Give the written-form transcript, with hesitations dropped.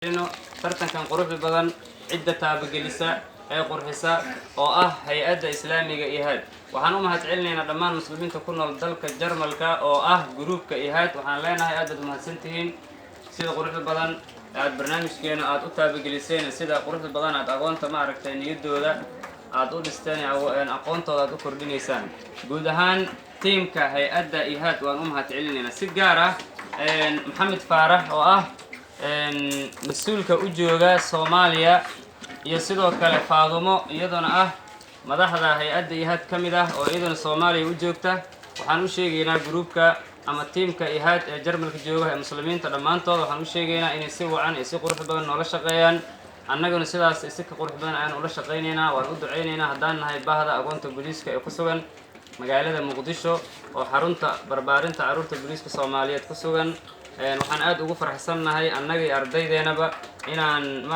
Celino tartankan quruxda badan cidda taabagelisa ee qurxisa oo ah hay-adda islaamiga IHAD. Waxaan u mahad celinaynaa dhammaan muslimiinta ku nool dalka Jarmalka oo ah gruubka IHAD. Waxaan leenahay aad baad umahadsantihiin sida quruxda badan aad barnaamijkeena aad u taabageliseen, sida quruxda badan aad aqoonta, ma aragtay, niyaddooda aad u dhisteen, aqoontooda aad u kordhinaysaan. Guud ahaan tiimka hay-adda IHAD waan u mahad celinaynaa, si gaar ah Maxamed Faarax oo ah mas-uulka u jooga Soomaaliya, iyo sidoo kale Faadumo, iyaduna ah madaxda hay-adda IHAD ka mid ah oo iyaduna Soomaaliya u joogta. Waxaan u sheegaynaa gruubka ama tiimka IHAD ee Jarmalka jooga ee muslimiinta dhammaantood, waxaan u sheegaynaa inay si wacan iyo si qurux badan noola shaqeeyaan. Annaguna sidaas si ka qurux badan ayaan ula shaqaynaynaa, waan u ducaynaynaa haddaan nahay bahda aqoonta booliiska ee ku sugan magaalada Muqdisho oo xarunta barbaarinta carruurta booliiska Soomaaliyeed ku sugan. Waxaan aad ugu faraxsannahay annaga iyo ardaydeenaba inaan ma